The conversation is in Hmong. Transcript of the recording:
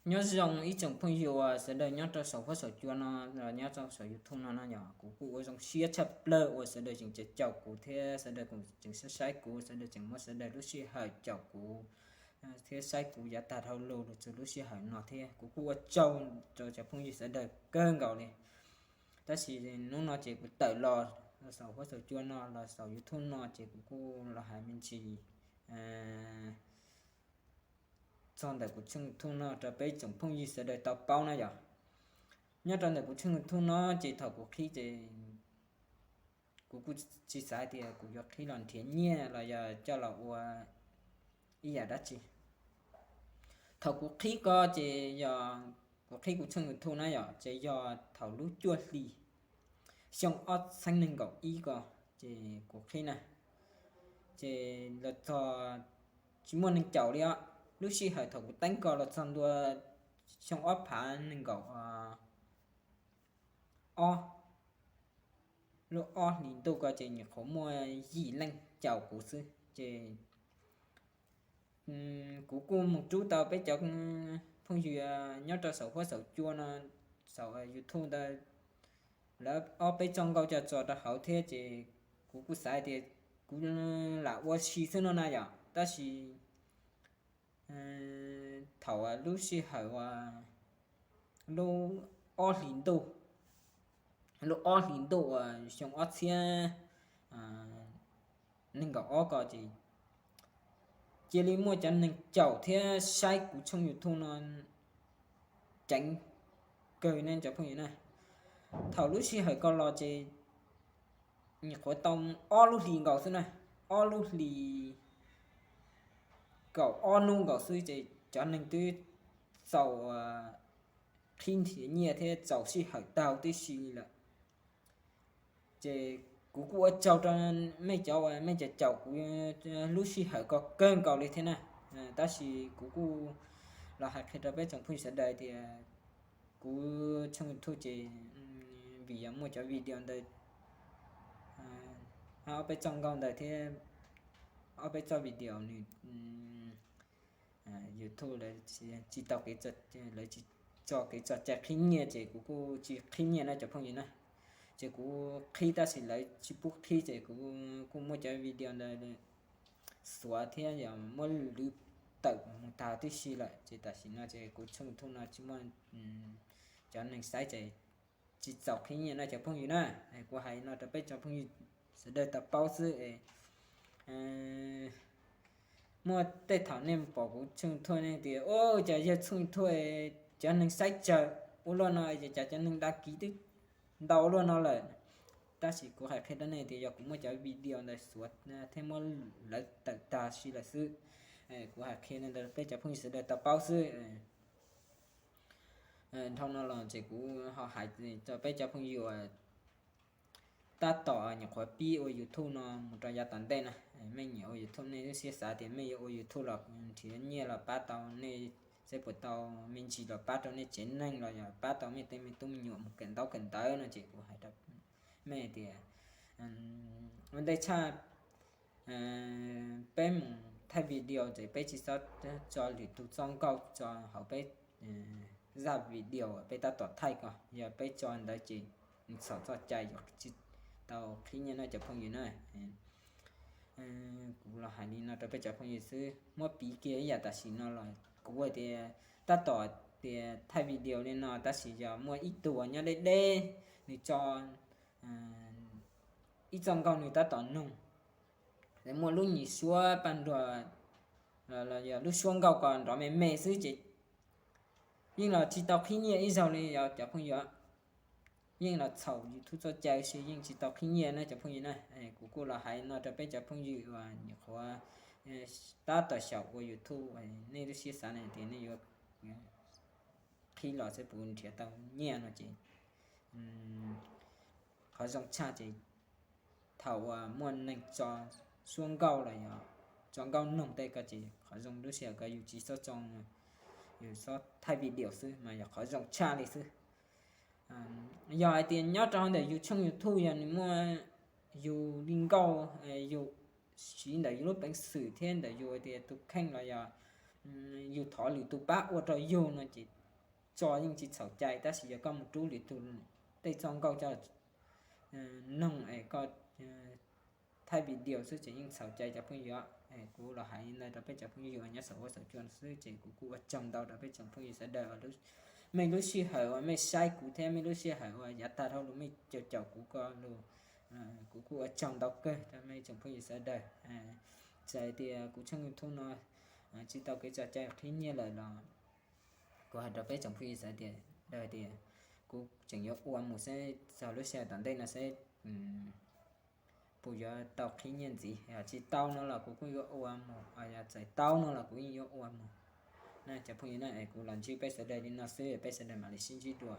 Nyob zoo ib tsoom phooj ywg uas sawv daws nyob rau saum huab saum cua no, nyob rau saum YouTube no no yog kuv kuj ua zoo siab tshaj plaws uas sawv daws tseem caum kuv thiab sawv daws kuj tseem saib saib kuv, sawv daws tseem muab sawv daws lub sij hawm caum kuv thiab saib kuv yav tag dhau los txog lub sij hawm no thiab kuv kuj ua tsaug rau cov phooj ywg sawv daws kawg nkaus li. Tab sis hnub no ces kuv tawm los saum huab saum cua no los saum YouTube no ces kuv kuj los hais me ntsis txog ntawm kuv tshooj YouTube no rau peb tsoom phooj ywg sawv daws tau paub na yom. Nyob rau ntawm kuv tshooj YouTube no ces thaum kuv qhib ces kuv kuj tsis xav hais tias kuv yuav qhib los nrhiav nyiaj los yog coj los ua ib yam dab tsi. Thaum kuv qhib ko ces yog kuv qhib kuv tshooj YouTube na yom, ces yog thaum lub cuaj hli xyoo ob txhiab nees nkaum ib ko ces kuv qhib na, ces los txog tsis muaj neeg caum li os. Lub sij hawm thaum kuv teeb ko los txog ntua xyoo ob phav nees nkaum ob, lub ob hlis ntuj ko ces nyuam qhuav muaj yim leej caum kuv xwb ces kuv kuj mus rub tau peb cov phooj ywg nyob rau saum huab saum cua no, saum YouTube ntawd, lawv ob peb txoj nkauj coj tso rau hauv thiab ces kuv kuj xav tias kuv lam ua si xwb no na yom. Tab sis thaum lub sij hawm uas lub ob hlis ntuj, lub ob hlis ntuj uas xyoo ob txhiab nees nkaum ob ko ces cia li muaj cov neeg caum thiab saib kuv tshooj YouTube no ceev kawg ne cov phooj ywg na. Thaum lub sij hawm ko los ces nyuam qhuav tau ob lub hlis nkaus xwb na, ob lub hlis kaum ob hnub nkaus xwb ces cov neeg twb txaus qhib nrhiav nyiaj thiab txaus sij hawm tau tib si li lawm. Ces kuv kuj ua tsaug rau mej cov uas mej caum kuv lub sij hawm ko kawg nkaus li thiab na. Tab sis kuv kuj los hais qhia rau peb tsoom phooj ywg sawv daws tias kuv tshooj YouTube ces vim yog muaj cov video ntawd, ob peb txoj nkauj ntawd thiab ob peb txoj video nws YouTube lawv tsis tau kev, lawv tsis tso kev tso cai qhib nyiaj ces kuv kuj tsis qhib nyiaj na cov phooj ywg na. Ces kuv qhib tab sis lawv tsis pub qhib ces kuv kuj muab cov video ntawd xuav thiab yog muab lwv tawm mus tag tib si lawm ces tam sim no ces kuv tshooj YouTube no tsis muaj cov neeg saib ces tsis txaus qhib nyiaj no cov phooj ywg na. Kuv hais no rau peb cov phooj ywg sawv daws tau paub xwb. Muaj tej thaum nej pom kuv tshooj YouTube nej tias, o, cas yawg tshooj YouTube cov neeg saib tsawg ua luaj no, cas cov neeg đăng ký twb ntau ua luaj no lawm. Tab sis kuv hais qhia rau nej tias yog kuv muab cov video ntawd xuav thiab muab lawv tawm tag si lawm xwb. Kuv hais qhia ntawd peb cov phooj ywg sawv daws tau paub xwb. Dhau no los ces kuv ho hais rau peb cov phooj ywg uas tab tom nyuam qhuav pib ua YouTube no mus rau yav tom ntej na, mej nyiam ua YouTube nej lub siab xav tias mej yuav ua YouTube los nrhiav nyiaj los pab tau nej, seb puas tau me ntsis los pab rau nej tsev neeg los yog pab tau mej tej me tub me nyuam mus kawm ntaub kawm ntawv no ces kuv hais rau mej tias ua ntej tshaj peb mus thaij video ces peb tsis txhob tso lwm tus txoj nkauj tso hauv peb zaj video peb tab tom thaij ko, yog peb tso ntawd ces txhaum txoj cai yuav tsis tau qhib nyiaj no cov phooj ywg na. Kuv los hais li no rau peb cov phooj ywg xwb, muab piv kiag ib yam tam sim no los kuv hais tias tab tom tias thaij video li no tab sis yog muaj ib tug nyob deb deb, nws tso ib txoj nkauj nws tab tom nug, muaj lub nyuam suab paj nruag los yog lub suab nkauj ko nrov me me xwb ces yeej los tsis tau qhib nyiaj ib zaug li os cov phooj ywg. Yeej los txhaum YouTube txoj cai si yeej tsis tau qhib nyiaj na cov phooj ywg na. Kuv kuj los hais no rau peb cov phooj ywg uas nyuam qhuav tab tom xyaum ua YouTube, nej lub siab xav tias nej yuav qhib los seb puas nrhiav tau nyiaj no ces qhov zoo tshaj ces thaum uas muaj neeg tso suab nkauj los yog tso nkauj nug tej ko ces qhov zoo lub sij hawm ko yus tsis txhob tso, yus txhob thaij video xwb mas yog qhov zoo tshaj li xwb. Yog hais tias nyob rau hauv ntawm yus tshooj YouTube yog nws muaj yus li nkauj, yus siv ntawm yus lub peev xwm thiab ntawm yus hais tias tus kheej los yog yus thov lwm tus pab ua rau yus no ces tso yeej tsis txhaum cai, tab sis yog koj mus rub lwm tus tej txoj nkauj coj noog es koj thaij video xwb ces yeej txhaum cai cov phooj ywg. Kuv los hais li ntawd rau peb cov phooj ywg uas nyob saum huab saum cua xwb ces kuv kuj ua tsaug ntau rau peb tsoom phooj ywg sawv daws. Mej lub sij hawm uas mej saib kuv thiab mej lub sij hawm uas yav tag dhau los mej caum caum kuv ko los, kuv kuj ua tsaug ntau kawg rau mej tsoom phooj ywg sawv daws. Txawm tias kuv tshooj YouTube no tsis tau kev tso cai qhib nyiaj lawm los kuv hais rau peb tsoom phooj ywg sawv daws tias kuv tseem yuav ua mus seb txog lub sij hawm tom ntej no seb puas yuav tau qhib nyiaj ntxiv. Yog tsis tau no los kuv kuj yuav ua mus, yog txawm tau no los kuv yeej yuav ua mus. Na cov phooj ywg na, es kuv los ntsib peb sawv daws li no xwb, peb sawv daws mam li sib ntsib dua.